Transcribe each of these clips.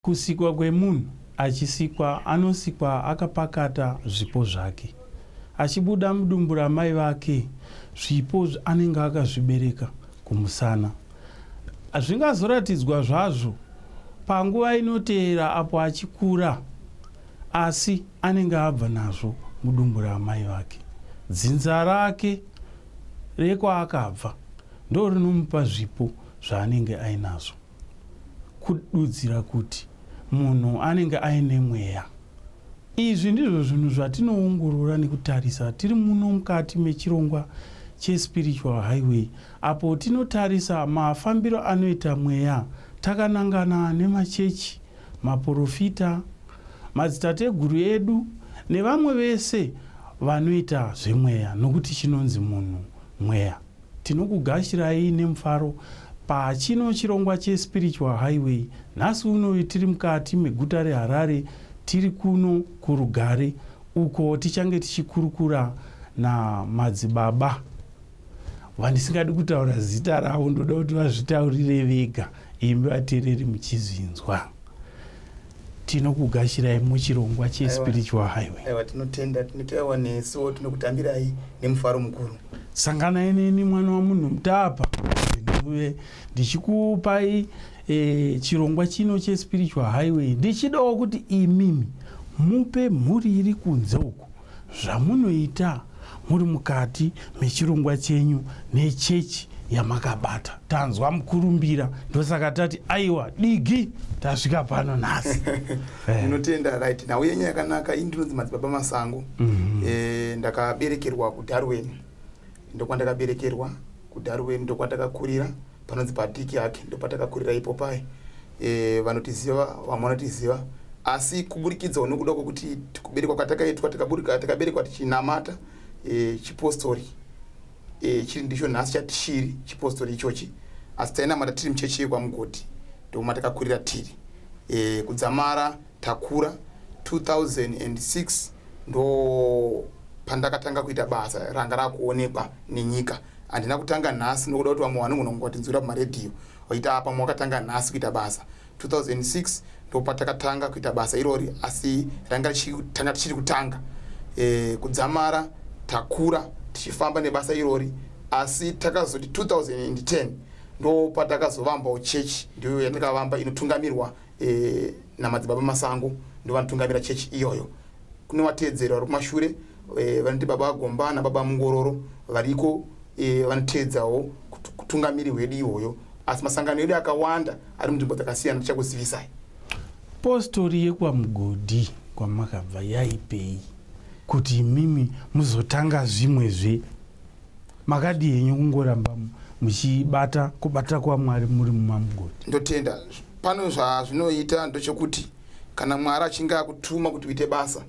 Kusikwa kwemunhu achisikwa anosikwa akapakata zvipo zvake. Achibuda mudumbu ramai vake zvipo anenge akazvibereka kumusana. Zvingazoratidzwa zvazvo panguva inoteera apo achikura asi anenge abva nazvo mudumbu raamai vake. Dzinza rake rekwaakabva ndorinomupa zvipo zvaanenge ainazvo. Kududzira kuti munhu anenge aine mweya. Izvi ndizvo zvinhu zvatinoongorora nekutarisa tiri muno mukati mechirongwa cheSpiritual Highway apo tinotarisa mafambiro anoita mweya takanangana nemachechi, maporofita, madzitateguru edu nevamwe vese vanoita zvemweya nokuti chinonzi munhu mweya. Tinokugashirai nemufaro pachino chirongwa cheSpiritual Highway. Nhasi uno tiri mukati meguta reHarare, tiri kuno kuRugare uko tichange tichikurukura namadzibaba vandisingadi kutaura zita ravo, ndoda kuti vazvitaurire vega imi vateereri muchizvinzwa. Tinokugashirai muchirongwa cheSpiritual Highway. Aiwa, tinotenda, tinotaiwa nesuwo tinokutambirai nemufaro mukuru. Sanganai neni mwana wamunhu mutapa ndive ndichikupai chirongwa chino cheSpiritual Highway, ndichidawo kuti imimi mupe mhuri iri kunze uku zvamunoita muri mukati mechirongwa chenyu nechechi yamakabata. Tanzwa mukurumbira, ndosaka tati aiwa digi tasvika pano nhasi. Ndinotenda. Right, nhau yenyu yakanaka. Ini ndinonzi Madzibaba Masango. Ndakaberekerwa kuDarwin, ndokwandakaberekerwa kuDarwin, ndokwatakakurira panonzi padiki yake, ndopatakakurira ipo pai. Vanotiziva vamwe vanotiziva, asi kuburikidzawo nokuda kwokuti kuberekwa kwatakaitwa, takaberekwa tichinamata chipostori, chiri ndicho nhasi chatishiri chipostori ichochi, asi tainamata tiri muchechi yekwaMugodhi, ndomatakakurira tiri. Kudzamara takura 2006 ndo pandakatanga kuita basa ranga rakuonekwa nenyika. Handina kutanga nhasi, nokuda kuti vamwe vanogona kungotinzwira pamaredhiyo vaita apa wakatanga nhasi kuita basa. 2006 ndo patakatanga kuita basa irori, asi ranga tanga tichiri kutanga. Kudzamara takura tichifamba nebasa irori, asi takazoti 2010 ndo patakazovambawo chechi, ndiyo yatakavamba inotungamirwa namadzibaba Masango, ndo vanotungamira chechi iyoyo. Kune vateedzeri vari kumashure, vanoti Baba Gomba nababa Mungororo variko, vanoteedzawo kutungamiri hwedu ihoyo, asi masangano edu akawanda ari munzvimbo dzakasiyana, tichakuzivisai. Postori yekwaMugodhi kwamakabva yaipei kuti imimi muzotanga zvimwezve? Makadii henyu kungoramba muchibata kubata kwaMwari muri mumamugodhi? Ndotenda. Pano zvazvinoita ndechekuti kana Mwari achinge akutuma kuti uite basa,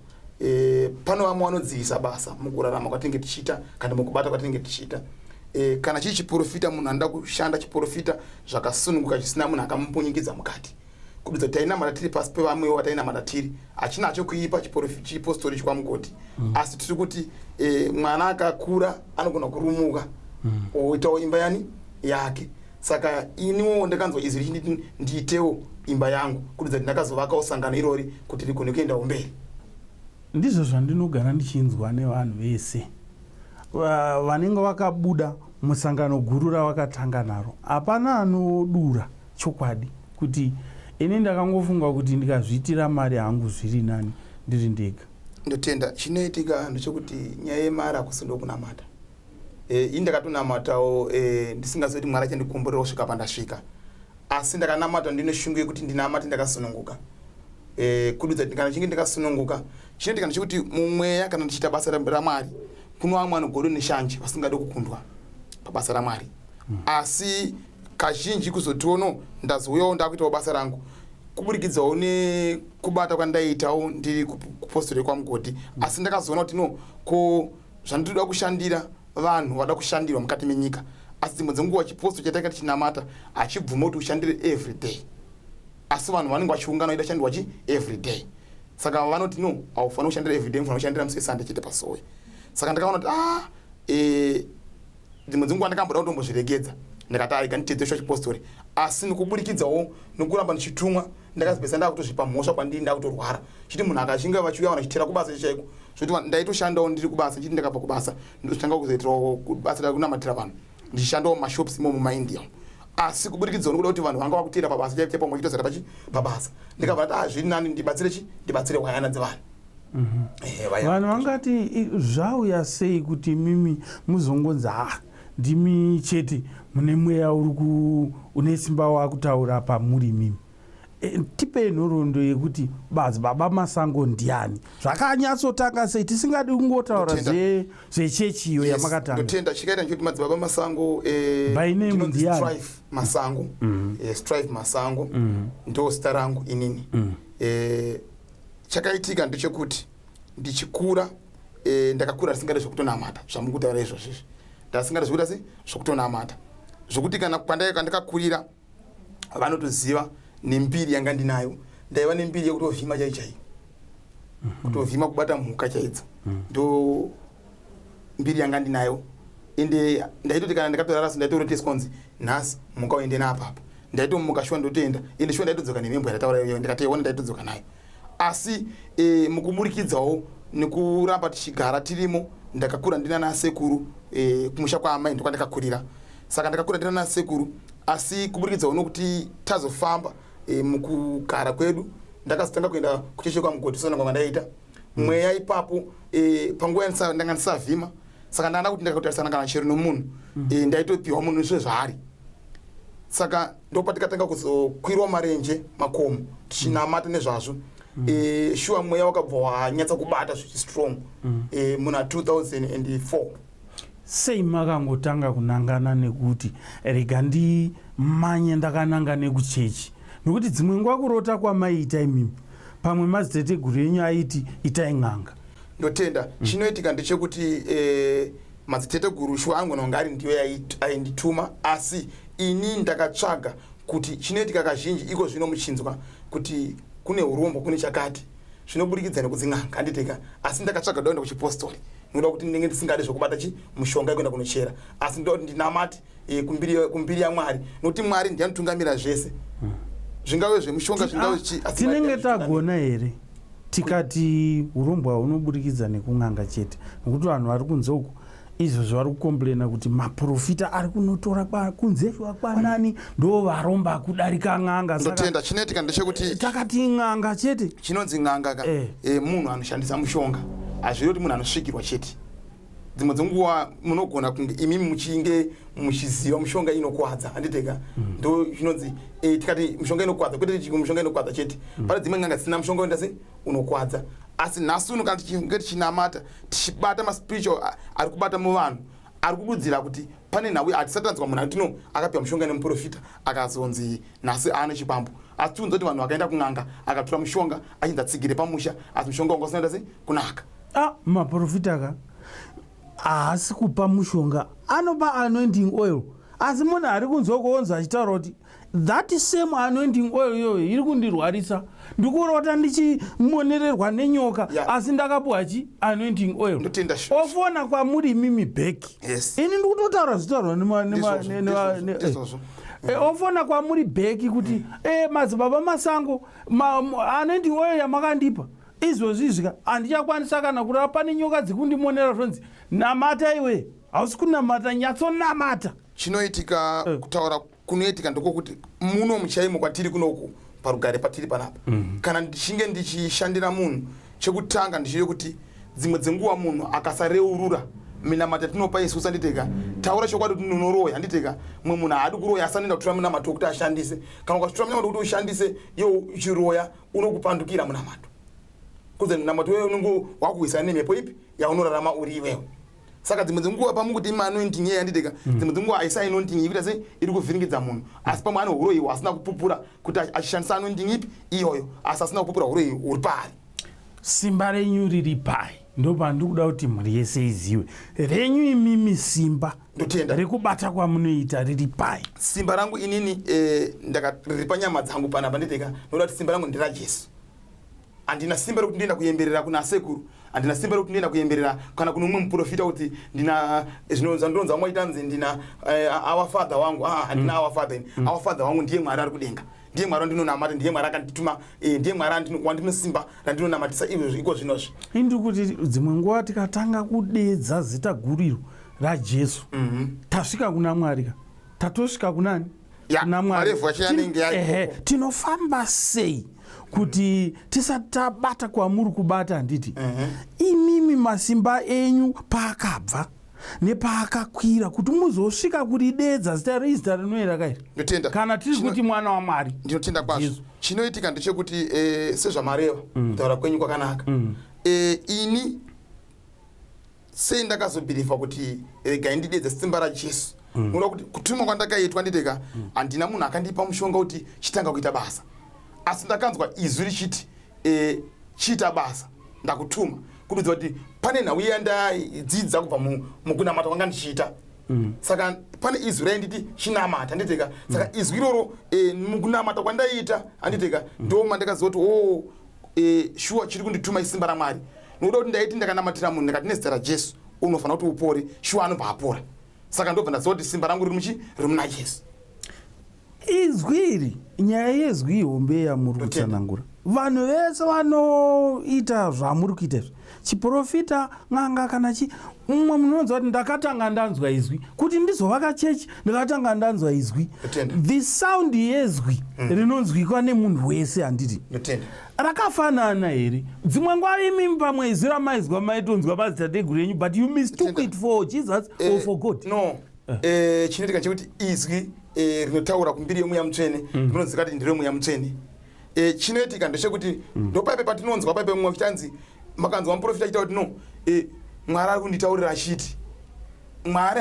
pano vamwe vanodzivisa basa mukurarama kwatinenge tichiita kana mukubata kwatinenge tichiita. Kana chiri chiprofita, munhu anoda kushanda chiprofita zvakasununguka chisina munhu akamupunyikidza mukati. Kududza kuti tainamata tiri pasi pevamwewo vatainamata tiri, hachinacho kuipa chipostori chikwaMugodhi. Asi tiri kuti mwana akakura anogona kurumuka oitawo imba yani yake. Saka iniwo ndakanzwa izwi richinditi ndiitewo imba yangu, kududza kuti ndakazovakawo sangano irori kuti rigone kuendawo mberi. Ndizvo zvandinogara ndichinzwa nevanhu vese vanenge vakabuda musangano guru ravakatanga naro. Hapana anodura chokwadi kuti ini ndakangofunga kuti ndikazviitira mari hangu zviri nani ndiri ndega. Ndotenda. Chinoitika ndechekuti nyaya yemari hakusi ndokunamata. Ini ndakatonamatawo ndisingazivi kuti Mwari achandikomborera kusvika pandasvika, asi ndakanamata ndine shungu yekuti ndinamate ndakasununguka. Kududza kuti kana chinge ndakasununguka, chinoitika ndechekuti mumweya kana ndichiita basa raMwari, kuno vamwe vanogodo neshanje vasingade kukundwa pabasa raMwari. Asi kazhinji kuzotiono ndazouyawo ndakuitawo basa rangu kuburikidzawo nekubata kwandaiitawo ndiri kupostori yekwaMugodhi, asi ndakazoona kuti no, ko zvandinoda kushandira vanhu vada kushandirwa mukati menyika, asi dzimwe dzenguva chiposto chatanga tichinamata hachibvumi kuti ushandire every day, asi vanhu vanenge vachiungana vaida kushandirwa chi every day. Saka vanoti no, haufaniri kushandira every day, unofanira kushandira musi weSunday chete pasowe. Saka ndakaona kuti dzimwe dzenguva ndakamboda kutombozviregedza. Ndakati aiga nditedze shuwa chipostori, asi nekuburikidzawo nekuramba ndichitumwa, ndakazipesa ndakutozvipa mhosva kwandiri, ndakutorwara. Chiti munhu akachinge vachiuya vanachitera kubasa chaiko, zvokuti ndaitoshandawo ndiri kubasa, chiti ndakabva kubasa ndotanga kuzoitirawo basa rekunamatira vanhu, ndichishandawo mumashops imo mumaIndia. Asi kuburikidzawo nekuda kuti vanhu vanga vakuteera pabasa chaipo chaipo, vachitozara pachi pabasa, ndikabva ndati, ah, zviri nani ndibatsire chi ndibatsire hwayana dzevanhu. Vanhu vangati zvauya sei kuti mimi muzongonzi, ha, ndimi chete mune mweya uri une simba wakutaura pamuri mimi? Tipei nhoroondo yekuti Madzibaba Masango ndiani, zvakanyatsotanga sei, tisingadi kungotaura zvechechi iyo yamakatanga. Ndotenda. Chikaita nchekuti Madzibaba Masango By name ndinonzi ndiani? Strive Masango. Strive Masango ndo zita rangu inini. Chakaitika ndechekuti ndichikura, ndakakura ndisingadi zvekutonamata zvamuri kutaura izvozvizvi. Ndasingadi zvekuita se zvokutonamata, zvokuti kana kwandakakurira vanotoziva nembiri yanga ndinayo. Ndaiva nembiri yekutovhima chai chai, kutovhima, kubata mhuka chaidzo. Ndo mbiri yanga ndinayo. Ende ndaitoti kana ndakatorara so, ndaitoroteswa kunzi nhasi muka uende naapapa. Ndaitomuka shuwa, ndotoenda. Ende shuwa ndaitodzoka nemhembwe yandataura iyoyo, ndikatoiona, ndaitodzoka nayo. Asi mukuburikidzawo nekuramba tichigara tirimo, ndakakura ndina nasekuru kumusha kwaamai, ndokwandakakurira. Saka ndakakura ndina nasekuru, asi kuburikidzawo nokuti tazofamba mukugara kwedu, ndakazotanga kuenda kucheche kwaMugoti sonanga kwandaita mweya ipapo. Panguva ndanga ndisavhima, saka ndanda kuti ndakatarisana kana chero nomunhu, ndaitopiwa munhu sezvaari. Saka ndopatikatanga kuzokwirwa marenje, makomo, tichinamata nezvazvo. Shuwa mweya wakabva wanyatsa kubata zvichistrong muna 2004. Sei makangotanga kunangana nekuti rega ndimanye ndakananga nekuchechi? Nokuti dzimwe nguva kurota kwamaiita imimi, pamwe madziteteguru enyu aiti itai n'anga. Ndotenda. Chinoitika ndechekuti madziteteguru shuwa angona kunge ari ndiyo aindituma, asi ini ndakatsvaga kuti chinoitika kazhinji iko zvino muchinzwa kuti kune urombo, kune chakati, zvinoburikidza nekudzin'anga, handiteka. Asi ndakatsvaga daenda kuchipostori nokuda kuti ndinenge ndisingadi zvokubata chi mushonga yekuenda kunochera, asi ndoda kuti ndinamate kumbiri yaMwari, nokuti Mwari ndiye anotungamira zvese, zvingave zvemushonga, zvingave chi asi Mwari tinenge ndiye anotungamira. Tagona here tikati urombwa hunoburikidza nekun'anga chete? Nokuti vanhu vari kunze uku izvozvo vari kucomplaina kuti maprofita ari kunotora kunze kwanani ndo varomba kudarika n'anga. Saka Ndotenda. Chinoitika ndechekuti takati n'anga chete? Chinonzi n'anga ka munhu anoshandisa mushonga. Hazviri kuti munhu anosvikirwa chete. Dzimwe dzenguva munogona kunge imimi muchinge muchiziva mushonga inokwadza, handiteka? Ndo chinonzi tikati mushonga inokwadza, kwete kuti mushonga inokwadza chete. Pane dzimwe n'anga dzisina mushonga unoita sei, unokwadza. Asi nhasi uno kana tichinge tichinamata, tichibata maspiritual ari kubata muvanhu, ari kududzira kuti pane nhau, hatisati tanzwa munhu ati no, akapiwa mushonga nemuprofita, akazonzi nhasi aane chikwambo. Asi tiunza kuti vanhu vakaenda kun'anga, akatora mushonga achinzi atsigire pamusha, asi mushonga wanga usina kuita sei, kunaka. Ah, maprofita ka haasi kupa mushonga, anopa anointing oil. Asi munhu ari kunze uko onzi achitaura kuti that same anointing oil iyoyo iri kundirwarisa, ndikurota ndichimonererwa nenyoka, asi ndakapiwa chi anointing oil. Ndotenda. Ofona kwamuri imimi back. Ini ndikutotaura zvitaurwa Ndizvozvo, ndizvozvo. Ofona kwamuri back kuti, Madzibaba Masango, anointing oil yamakandipa izvozvi izvika handichakwanisa kana kurara, pane nyoka dzikundimonera. Zvonzi namata iwe, hausi kunamata, nyatsonamata. Chinoitika, kutaura kunoitika ndokokuti muno muchaimo kwatiri kunoku parugare patiri panapa, kana ndichinge ndichishandira munhu, chekutanga ndichide kuti dzimwe dzenguva munhu akasareurura minamato yatinopa isusu, handiteka? Taura chokwadi kuti unoroya, handiteka? Mumwe munhu haadi kuroya, asi anoenda kutora munamato wekuti ashandise. Kana ukachitora munamato wekuti ushandise iwo uchiroya, unokupandukira munamato, kuze munamato iwewe unenge wakuwisana nemhepo ipi yaunorarama uri iwewe. Saka dzimwe dzenguva pamukuti ima anointing iye, yanditeka, dzimwe dzenguva haisi anointing ikuita sei, iri kuvhiringidza munhu, asi pamwe ane uroyi hwaasina kupupura kuti achishandisa anointing ipi iyoyo, asi asina kupupura uroyi huri paari. Simba renyu riri pai? Ndo pandiri kuda kuti mhuri yese izive renyu imimi simba Ndotenda. rekubata kwamunoita riri pai? Simba rangu inini riri panyama dzangu panapa, nditeka, nokuda kuti simba rangu nderaJesu. Handina simba rekuti ndoenda kuyemberera kuna sekuru. Handina simba rekuti ndinoenda kuyemberera kana kune umwe muprofita kuti ndina zvino zvandinonzwa vamwe vachitanzi ndina our father wangu. Ah, handina our father ini. Our father wangu ndiye Mwari ari kudenga, ndiye Mwari wandinonamata, ndiye Mwari akandituma, ndiye Mwari wandinosimba randinonamatisa izvozvo iko zvinozvi. Indi kuti dzimwe nguva tikatanga kudedza zita guru iro raJesu, tasvika kuna Mwari ka, tatosvika kunani? Ya, Kuna Mwari. Marevhu acho anenge ari Ehe, tinofamba sei kuti tisati tabata kwamuri kubata, handiti? Imimi masimba enyu paakabva nepaakakwira kuti muzosvika kuridedza zita reizita rinoera kairi? Ndinotenda. Kana tiri kuti mwana waMwari. Ndinotenda kwazvo. Jesu. Chinoitika ndechekuti sezvamareva, kutaura kwenyu kwakanaka. Ini sei ndakazobhirivha kuti regai ndidedze simba raJesu? Unoda kuti kutumwa kwandakaitwa nditeka, handina munhu akandipa mushonga kuti chitanga kuita basa, asi ndakanzwa izwi richiti chiita basa, ndakutuma. Kududza kuti pane nhau yandaidzidza kubva mukunamata kwanga ndichiita. Saka pane izwi rainditi chinamata, handiteka? Saka izwi iroro mukunamata kwandaiita, handiteka, ndo mandakaziva kuti o shuwa chiri kundituma isimba raMwari, nokuda kuti ndaiti ndakanamatira munhu ndikati nezita raJesu unofanira kuti upore, shuwa anobva apora. Saka ndobva ndaziva kuti simba rangu riri muchi riri muna Jesu. Izwi iri, nyaya yezwi ihombe yamuri Ndotenda. kutsanangura. Vanhu vese vanoita zvamuri kuita izvi, chiprofita, n'anga kana chi, mumwe munhu unonzwa kuti ndakatanga ndanzwa izwi kuti ndizovaka chechi, ndakatanga ndanzwa izwi. Ndotenda. The sound yezwi rinonzwikwa nemunhu wese, handiti? Ndotenda. Rakafanana here? Dzimwe nguva imimi pamwe izwi ramaizwa maitonzwa madzitateguru enyu, but you mistook Ndotenda. it for Jesus or for God. No, chinoitika chekuti izwi rinotaura kumbiri yemweya mutsvene rinonzwika kuti ndiro mweya mutsvene. Chinoitika ndechekuti ndopaipe patinonzwa paipe mumwe uchanzi makanzwa muprofita achitaura kuti no, Mwari ari kunditaurira achiti. Mwari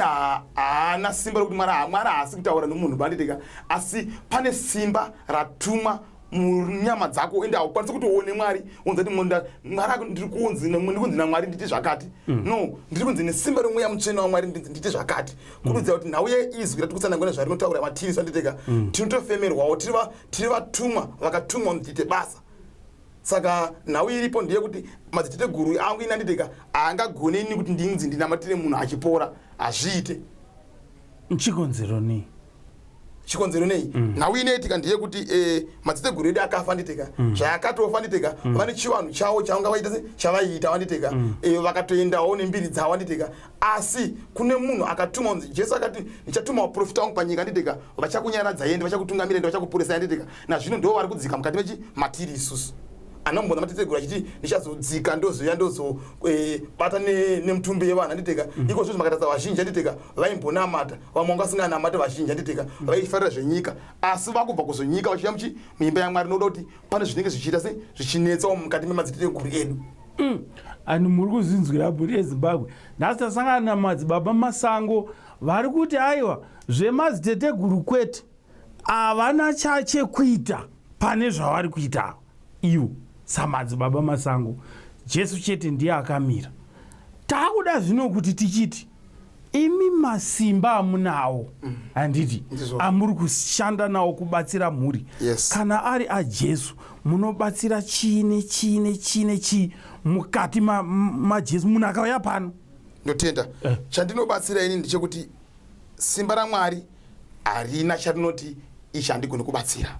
haana simba rekuti Mwari Mwari haasi kutaura nomunhu banditika, asi pane simba ratumwa munyama dzako, ende haukwanisi kuti uone Mwari unza kuti munda Mwari ndiri kunzi naMwari nditi zvakati. No, ndiri kunzi nesimba remweya mutsvene waMwari nditi zvakati. Kurudzira kuti nhau yeizwi ratiri kutsanangura zvarinotaura matiri sanditeka, tinotofemerwawo, tiri vatumwa vakatumwa kuti tiite basa. Saka nhau iripo ndeyekuti madziteteguru angu ini, anditeka, haangagone ini kuti ndinzi ndinamatire munhu achipora, hazviite. Chikonzero nei? Chikonzero nei? Nhau inoitika ndeyekuti madziteteguru edu akafa, nditeka, zvaakatofa, nditeka, vane chivanhu chavo chavanga vaita se chavaiita, vanditeka, vakatoendawo nembiri dzavo, anditeka. Asi kune munhu akatumwa kunzi Jesu akati ndichatuma vaprofita vangu panyika, nditeka, vachakunyaradza ende vachakutungamira ende vachakuporesai, anditeka. Nazvino ndo vari kudzika mukati mechi matiri isusu. Anombona mateteguru achiti ndichazodzika, ndozoya, ndozobata nemutumbi yevanhu, anditeka. Iko zvozvo makatarisa vazhinji, anditeka, vaimbonamata, vamwe vanga vasinganamati vazhinji, anditeka, vaifarira zvenyika, asi vakubva kuzonyika vachiuya muchi muimba yaMwari, nokuda kuti pane zvinenge zvichiita se zvichinetsawo mukati memadziteteguru edu. Ani muri kuzvinzwira, mhuri yeZimbabwe? Nhasi tasangana namadzibaba Masango vari kuti aiwa, zvemadziteteguru kwete, havana chekuita pane zvavari kuita ivo samadzibaba Masango. Jesu chete ndiye akamira. Taakuda zvino kuti tichiti imi masimba amunawo, handiti? Ndizvo. Amuri kushanda nawo kubatsira mhuri, kana ari aJesu, munobatsira chii nechii nechii nechii mukati maJesu munhu akauya pano? Ndotenda. Chandinobatsira ini ndechekuti simba raMwari harina charinoti ichi handigoni kubatsira.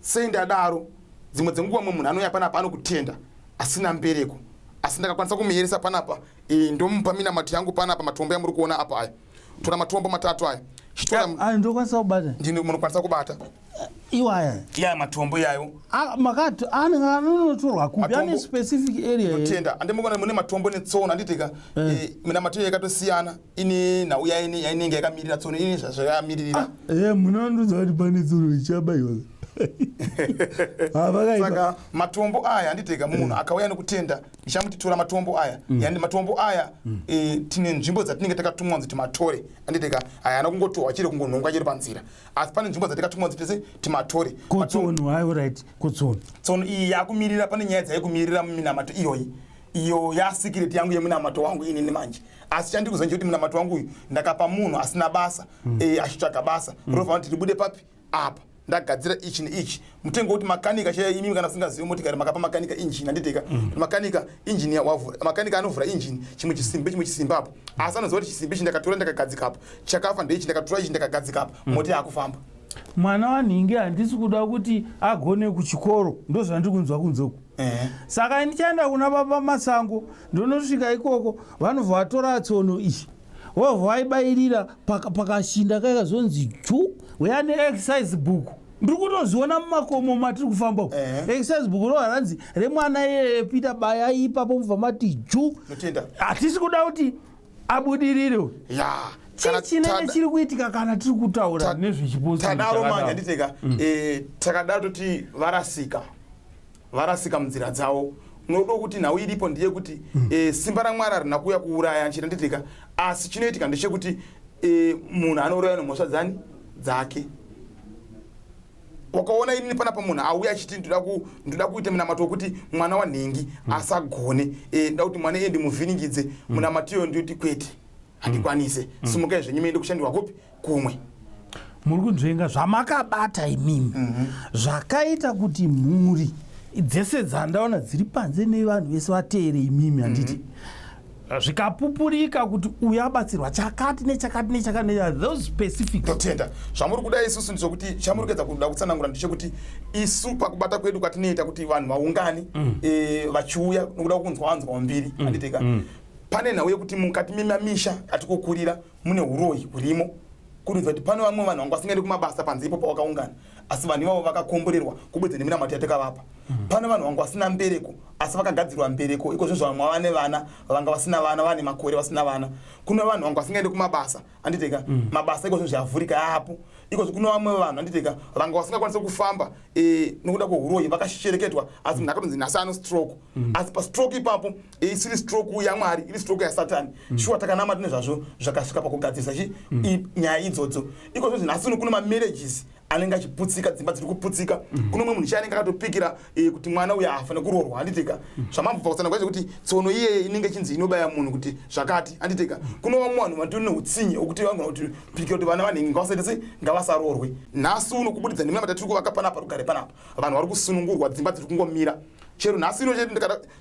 Sei ndadaro? Dzimwe dzenguva mumwe munhu anouya panapa anokutenda asina mbereko, asi ndakakwanisa kumuyeresa panapa, ndomupa minamato yangu panapa. Matombo yamuri kuona apa aya, tora matombo matatu aya, chitora. Ah, ndokwanisa kubata? Ndini munokwanisa kubata. Iwaya? Iya, matombo iyayo. Ah, makati anenge anonotorwa kupi? Ane specific area here? Ndotenda. Andimukona mune matombo netsono, handitika? Minamato iyo yakatosiyana, ine nhau yainenge yakamirira, tsono ine zvayakamiririra. Munondiudza kuti pane tsono ichabayiwa? Saka matombo aya, handiteka, munhu akauya nokutenda ndichamuti tora matombo aya. Yani matombo aya, tine nzvimbo dzatinenge takatumwa kunzi timatore, handiteka. Aya ana kungotorwa chiri kungonhongwa chiri panzira, asi pane nzvimbo dzatakatumwa kunzi tese timatore. Kotsono hayo, right, kotsono? Tsono iyi yakumirira, pane nyaya dzaikumirira muminamato iyoyi. Iyo yasikireti yangu yemunamato wangu inini manje. Asi chandiri kuziva ndechekuti munamato wangu uyu ndakapa munhu asina basa, achitsvaga basa, rofanira kuti ribude papi apa. Ndagadzira ichi neichi. Mutengo wekuti makanika chaiye, imimi kana usingazivi motikari, makapa makanika injini, handiteka? Makanika injini wavhura, makanika anovhura injini, chimwe chisimbi, chimwe chisimbi apo, asi anoziva kuti chisimbi ichi ndakatora ndakagadzika apo, chakafa ndeichi, ndakatora ichi ndakagadzika apo, mota yakufamba. Mwana wanhingi handisi kuda kuti agone kuchikoro, ndozvandiri kunzwa kunzoku. Saka ndichaenda kuna baba Masango, ndonosvika ikoko, vanobva vatora tsono iyi, vobva vaibayirira pakashinda kaikazonzi ju. Uya neexercise book, ndiri kutozviona mumakomo matiri kufamba uku. Exercise book roga ranzi remwana iyeye Peter, bayai ipapo, mubva mati ju. Notenda. Hatisi kuda kuti abudirire uyu. Chii Kana chinenge chiri kuitika kana tiri kutaura nezvechipostori? Tadaro manje. Chakadaro? Handiteka, takadaro toti varasika, varasika munzira dzavo. Unoda kuti nhau iripo ndeyekuti simba raMwari harina kuuya kuuraya nchira, nditika? Asi chinoitika ndechekuti munhu anouraya nemhosva dzani? Dzake. Wakaona inini panapa munhu auya achiti ndoda kuita munamato wekuti mwana wanhingi asagone, ndoda kuti mwana iye ndimuvhiringidze. Munamato iyoyo ndiyoti kwete, handikwanise. Simukai zvenyu muende kushandirwa kupi? Kumwe. Muri kunzvenga zvamakabata imimi, zvakaita kuti mhuri dzese dzandaona dziri panze nevanhu vese vateere imimi, handiti? Zvikapupurika kuti uyu abatsirwa chakati nechakati nechakati nechakati, those specifics. Totenda. Zvamuri kuda isusu ndezvekuti, chamuri kuedza kuda kutsanangura ndechekuti isu pakubata kwedu kwatinoita kuti vanhu vaungane, vachiuya nokuda kunzwa vanzwa mbiri, handitika? Pane nhau yekuti mukati memamisha atikukurira mune uroyi hurimo, kuridza kuti pane vamwe vanhu vanga vasingaendi kumabasa panze ipo pawakaungana, asi vanhu ivavo vakakomborerwa kubudza neminamato yatakavapa. Pane vanhu vanga vasina mbereko, asi vakagadzirwa mbereko iko zvinhu, vamwe vava nevana, vanga vasina vana, vane makore vasina vana. Kune vanhu vanga vasingaendi kumabasa, handiteka? Mabasa iko zvinhu zvavhurika apo ikozvo. Kune vamwe vanhu, handiteka, vanga vasingakwanisi kufamba nokuda kweuroyi, vakashereketwa, asi munhu akatonzi nhasi ano stroke, asi pastroke ipapo isiri stroke yaMwari, iri stroke yaSatani. Shuwa takanamata nezvazvo, zvakasvika pakugadzirisa chi nyaya idzodzo. Ikozvo nhasi uno kune mamarriages anenge achiputsika, dzimba dziri kuputsika. Kune mumwe munhu chaanenge akatopikira kuti mwana uyu afa nekuroorwa, handitika? Zvamambobva kutsanangura kuti tsono iyeye inenge ichinzi inobaya munhu kuti zvakati, handitika? Kune vamwe vanhu vatori neutsinye wekuti vangona kuti pikira kuti vana vanhingi ngavasaite sei? Ngavasaroorwe. Nhasi uno kubudidza neminamato tiri kuvaka panapa, rugare panapa, vanhu vari kusunungurwa, dzimba dziri kungomira. Chero nhasi ino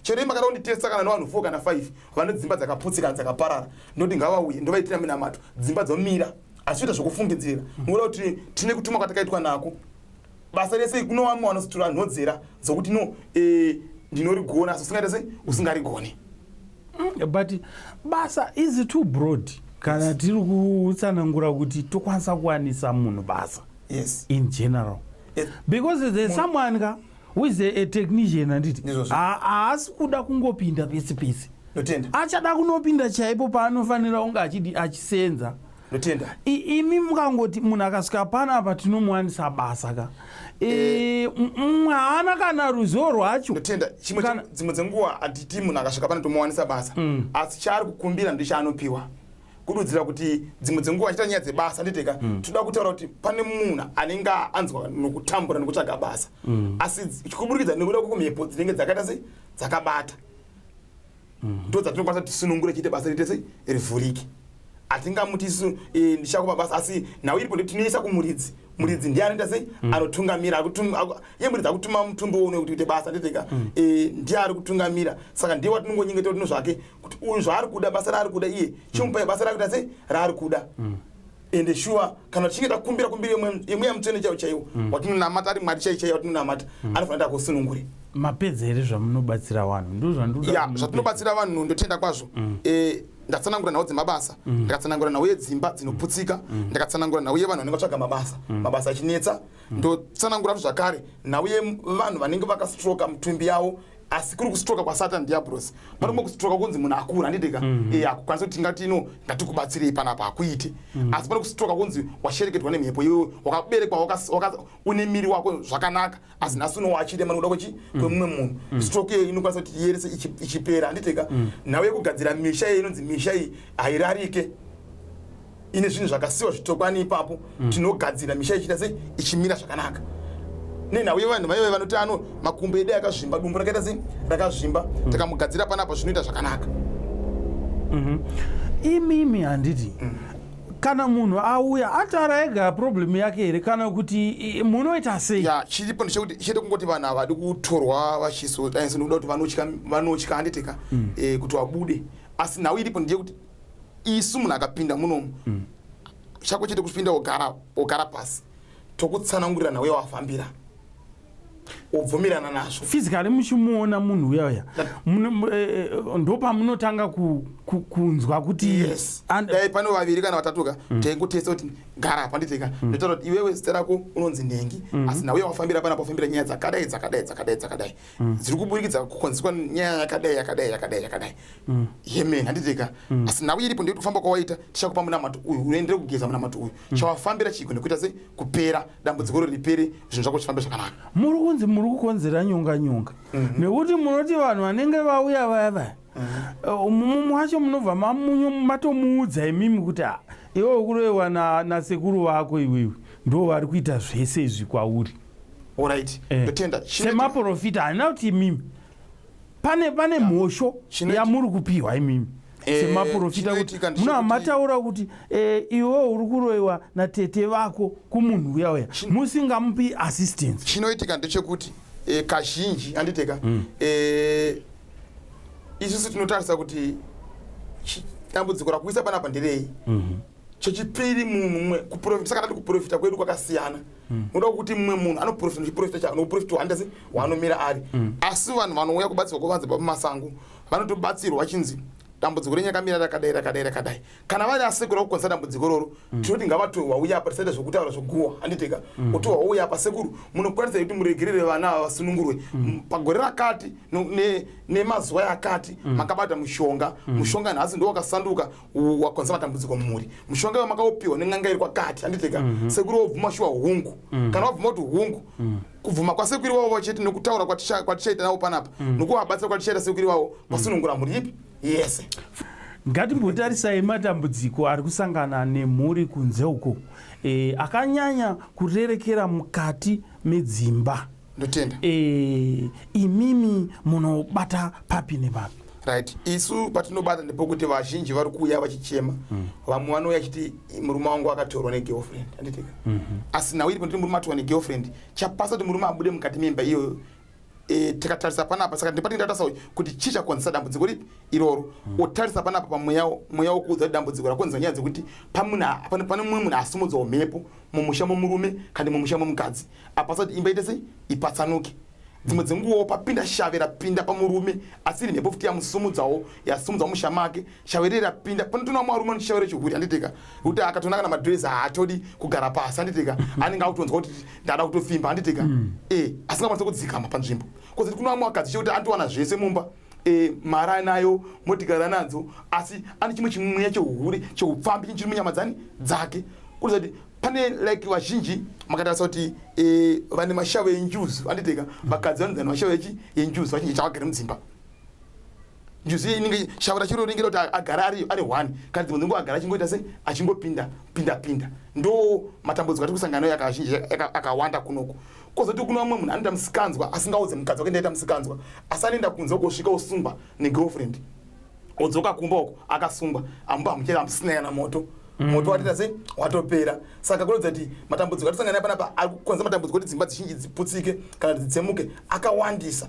chero imakada kunditesta kana nevanhu 4 kana 5 vane dzimba dzakaputsika, dzakaparara, ndoti ngavauye, ndovaitira minamato, dzimba dzomira. Asi toita zvokufungidzira nokuda kuti tine kutumwa kwatakaitwa nako basa rese. Kuno vamwe vanozotora nhodzera dzokuti no, ndinorigona, asi usingaita sei? Usingarigoni. But basa is too broad kana tiri kutsanangura kuti tokwanisa kuwanisa munhu basa in general, because there's someone ka who is a technician, handiti? Ndizvozvo. Haasi kuda kungopinda pese pese. Ndotenda. Achada kunopinda chaipo paanofanira kunge achidi achisenza. Ndotenda. Imi mukangoti munhu akasvika panapa tinomuwanisa basa ka, mumwe haana kana ruzivo rwacho. Ndotenda. Chimwe dzimwe dzenguva hatiti munhu akasvika pano tomuwanisa basa, asi chaari kukumbira ndechaanopiwa. Kududzira kuti dzimwe dzenguva achiita nyaya dzebasa, handiteka? Toda kutaura kuti pane munhu anenge anzwa nokutambura nokutsvaga basa, asi kuburikidza nekuda kwekumhepo dzinenge dzakaita sei? Dzakabata, ndo dzatinokwanisa kuti tisunungure chiite basa riite sei? Rivhurike. Hatingamuti isu ndichakupa basa, asi nhau iripo ndetinoisa kumuridzi. Muridzi ndiye anoita sei? Anotungamira. Iye muridzi akutuma mutumbi uno kuti uite basa, nditeka? Ndiye ari kutungamira, saka ndiye watinongonyengetera kuti zvake kuti uyu zvaari kuda, basa raari kuda iye, chimupai basa raari kuita sei? Raari kuda. Ende shuwa kana tichinge takumbira kumbira yemweya mutsvene chaiwo chaiwo watinonamata, ari Mwari chai chaiwo watinonamata, anofanira kuti akusunungure. Mapedza here zvamunobatsira vanhu? Ndo zvandoda. Ya, zvatinobatsira vanhu, ndotenda kwazvo. Ndatsanangura nhau dzemabasa, ndakatsanangura nhau yedzimba dzinoputsika, ndakatsanangura nhau yevanhu vanenge vatsvaga mabasa, mabasa achinetsa. Ndotsanangura zvakare nhau yevanhu vanenge vakastroka mutumbi yavo, asi kuri kustroka kwaSatan diablos. Pane kumwe kustroka kunzi munhu akura, handiteka? Akukwanisa kuti tingati ino ngatikubatsirei panapa, hakuiti. Asi pane kustroka kunzi washereketwa nemhepo, iwewe wakaberekwa une miri wako zvakanaka, asi nhasi uno wachirema nokuda kwechi kwemumwe munhu. Stroke iyo inokwanisa kuti iyerese ichipera, handiteka? Nhau yekugadzira misha iyo inonzi misha iyi hairarike, ine zvinhu zvakasiwa zvitokwani ipapo, tinogadzira misha ichiita sei? Ichimira zvakanaka. Nenhau yevanhu vaive vanoti ano makumbo edu akazvimba, dumbu rakaita sei? Rakazvimba. Takamugadzira panapa, zvinoita zvakanaka. Imimi, handiti? Kana munhu auya ataura ega problem yake here, kana kuti munoita sei? Ya, chiripo ndechekuti chete kungoti vanhu havadi kutorwa vachisodai, nekuda kuti vanotya, vanotya, handitika? Kuti vabude. Asi nhau iripo ndeyekuti isu munhu akapinda munomu, chako chete kupinda, wogara, wogara pasi, tokutsanangurira nhau yawafambira, wobvumirana nazvo. Physically muchimuona munhu uya uya, ndopamunotanga kunzwa kuti Yes. Dai pane vaviri kana vatatu ka, taingotesta kuti gara apa, nditika? Ndotaura kuti iwewe zita rako unonzi nhengi, asi nhau yawafambira panapa, wafambira nyaya dzakadai, dzakadai, dzakadai, dzakadai, dziri kuburikidza kukonzeswa nyaya yakadai, yakadai, yakadai, yakadai yemen, handitika? Asi nhau iripo ndekuti kufamba kwawaita, tichakupa munamato uyu, unoendere kugeza munamato uyu, chawafambira chigone kuita se kupera, dambudziko ro ripere, zvinhu zvako zvifambe zvakanaka. Muri kunzi muri kukonzera nyonga nyonga nekuti munoti vanhu vanenge vauya vaya vaya, mumwe wacho munobva matomuudza imimi kuti, "Ah, iwe ukuroyiwa nasekuru vako, iwewe ndo vari kuita zvese izvi kwauri." Alright. Ndotenda. Semaprofita, handina kuti imimi pane mhosho yamuri kupiwa imimi semaprofita kuti Chinoitika munobva mataura kuti iwe uri kuroyiwa natete vako kumunhu uya uya, musingamupi assistance. Chinoitika ndechekuti kazhinji, handiteka, isusu tinotarisa kuti dambudziko rakuisa panapa nderei. Chechipiri, munhu mumwe kuprofita, saka tati kuprofita kwedu kwakasiyana. Unoda kuti mumwe munhu anoprofita nechiprofita chake, nokuprofita waandasi waanomira ari. Asi vanhu vanouya kubatsirwa kuvanze pamumasango vanotobatsirwa vachinzi dambudziko renyu rakamira rakadai, rakadai, rakadai. Kana vari asekuru akukonzesa dambudziko roro, tinoti ngavatorwa uya apa, tisaita zvokutaura zvoguwa, handiteka? Otorwa uya apa, sekuru, munokwanisa kuti muregerere vana ava vasunungurwe? Pagore rakati nemazuva yakati makabata mushonga. Mushonga nhasi ndo wakasanduka, wakonzesa matambudziko mumhuri. Mushonga iwo makaupiwa nen'anga iri kwakati, handiteka? Sekuru wobvuma shuwa hungu. Kana wabvuma kuti hungu, kubvuma kwasekuru wavo chete nokutaura kwatichaita navo panapa, nokuvabatsira kwatichaita sekuru wavo, kwasunungura mhuri ipi yese. Ngatimbotarisai matambudziko ari kusangana nemhuri kunze uko, akanyanya kurerekera mukati medzimba. Ndotenda. Imimi munobata papi nepapi? Right, isu patinobata ndepekuti vazhinji vari kuuya vachichema. Vamwe vanouya chiti murume wangu akatorwa negirlfriend, handitika? Asi nhau iripo nditi murume atorwa negirlfriend, chapasa kuti murume abude mukati memba iyoyo. Tikatarisa panapa, saka ndipati ndatarisa kuti chii chakonzesa dambudziko ripi iroro. Otarisa panapa pamweya, mweya wokuudza kuti dambudziko rakonzesa nyaya dzekuti pane mumwe munhu asumudzawo mhepo mumusha momurume kana mumusha momukadzi, apasa kuti imba ite sei, ipatsanuke. Dzimwe dzenguvawo papinda shave, rapinda pamurume, asi iri mhepo futi yamusumudzawo, yasumudzawo musha make. Shave riri rapinda panotoona vamwe varume vanoshave rechihuri, handitika? Kuti akatoona kana madhirezi haatodi kugara pasi, handitika? Anenge akutonzwa kuti ndada kutofimba, handitika? Asingakwanisi kudzikama panzvimbo. Kozoti kuna vamwe vakadzi chekuti anotowana zvese mumba, mari anayo, motikari anadzo, asi ane chimwe chimweya cheuhure, cheupfambi chiri munyama dzani dzake. Kuratidza kuti pane like vazhinji makatarisa kuti vane mashavo enjuzu, handiteka? Vakadzi vanonzi vane mashavo echi yenjuzu vazhinji chavagere mudzimba. Njuzu iyi inenge shavo rachiro rinenge kuti agara ari one, kana dzimwe dzenguva agara achingoita se achingopinda pinda pinda. Ndo matambudziko atiri kusangana nayo akazhinji akawanda kunoko. Kozoti kuno vamwe munhu anoita musikanzwa asingaudze mukadzi wake, ndaita musikanzwa, asi anoenda kunze ukosvika osungwa negirlfriend, odzoka kumba uko akasungwa, amba hamuchera, hamusina kana moto. Moto watoita sei? Watopera. Saka kuratidza kuti matambudziko atisangana nayo panapa ari kukonzera matambudziko kuti dzimba dzizhinji dziputsike kana kuti dzitsemuke akawandisa.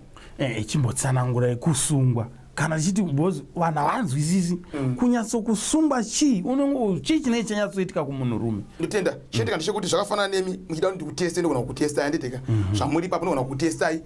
Chimbotsanangurai kusungwa kana tichiti, because vanhu havanzwisisi kunyatsokusungwa chii, unenge chii chinenge chanyatsoitika kumunhurume. Ndotenda. Chinoitika ndechekuti zvakafanana nemi muchida kuti ndikuteste, ndogona kukutestai, handiteka? Zvamuri ipapo ndogona kukutestai.